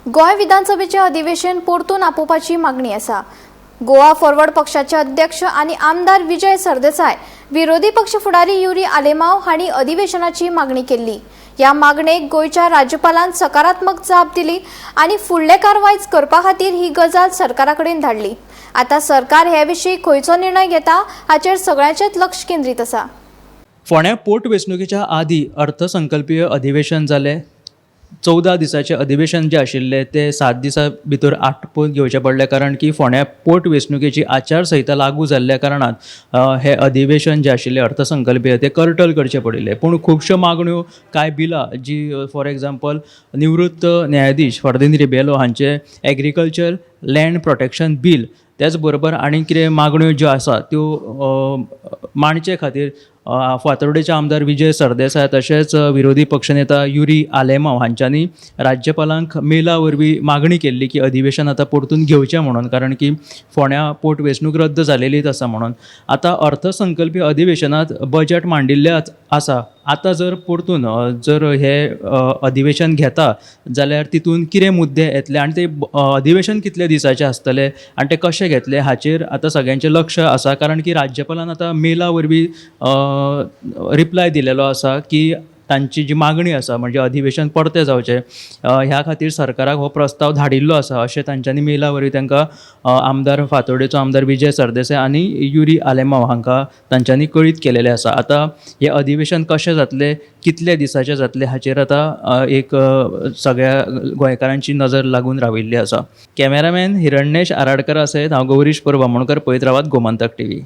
गोंय विधानसभेचें अधिवेशन परतून आपोवपाची मागणी आसा. गोवा फॉरवर्ड पक्षाचे अध्यक्ष आनी आमदार विजय सरदेसाय, विरोधी पक्ष फुडारी युरी आलेमाव हांणी अधिवेशनाची मागणी केल्ली. ह्या मागणेक गोंयच्या राज्यपालान सकारात्मक जाप दिली आनी फुडले कारवाय करपा खातीर ही गजाल सरकारा कडेन धाडली. आतां सरकार हे विशीं खंयचो निर्णय घेता हाचेर सगळ्यांचेच लक्ष केंद्रीत आसा. फोंड्या पोटवेंचणुकेच्या आदी अर्थसंकल्पीय अधिवेशन जालें. 14 दिसाचें अधिवेशन जें आशिल्लें तें 7 दिसां भितर आटपून घेवचें पडलें, कारण की फोंड्या पोटवेंचणुकेची आचारसंहिता लागू जाल्ल्या कारणान हें अधिवेशन जें आशिल्लें अर्थसंकल्पीय तें कर्टल करचें पडिल्लें. पूण खुबश्यो मागण्यो, कांय बिलां जीं, फॉर एग्जाम्पल, निवृत्त न्यायाधीश फर्दिन रिबेलो हांचें एग्रीकल्चर लँड प्रोटेक्शन बील, त्याच बरोबर आनी कितें मागण्यो ज्यो आसा त्यो मांडचे खातीर फातोर्डेचे आमदार विजय सरदेसाय तशेंच विरोधी पक्षनेता युरी आलेमाव हांच्यांनी राज्यपालांक मेला वरवीं मागणी केल्ली की अधिवेशन आतां परतून घेवचें म्हणून, कारण की फोंड्या पोटवेंचणूक रद्द जालेलीच आसा म्हणून. आतां अर्थसंकल्पीय अधिवेशनांत बजट मांडिल्लें आसा. आतां जर परतून जर हें अधिवेशन घेता जाल्यार तितून कितें मुद्दे येतले आनी ते अधिवेशन कितले दिसाचें आसतलें आनी तें कशें घेतलें हाचेर आतां सगळ्यांचें लक्ष आसा, कारण की राज्यपालान आतां मेला वरवीं रिप्लाय दिलेलो आसा की तांची जी मागणी आसा, म्हणजे अधिवेशन परतें जावचें, ह्या खातीर सरकाराक हो प्रस्ताव धाडिल्लो आसा अशें तांच्यांनी मेला वरवीं तांकां आमदार फातोर्डेचो आमदार विजय सरदेसाय आनी युरी आलेमाव हांकां तांच्यांनी कळीत केलेलें आसा. आतां हें अधिवेशन कशें जातलें, कितले दिसाचें जातलें हाचेर आतां एक सगळ्या गोंयकारांची नजर लागून राविल्ली आसा. कॅमेरामॅन हिरण्येश आराडकरा सयत हांव गौरीश परब आमोणकर, पळयत रावात गोमंतक टीव्ही.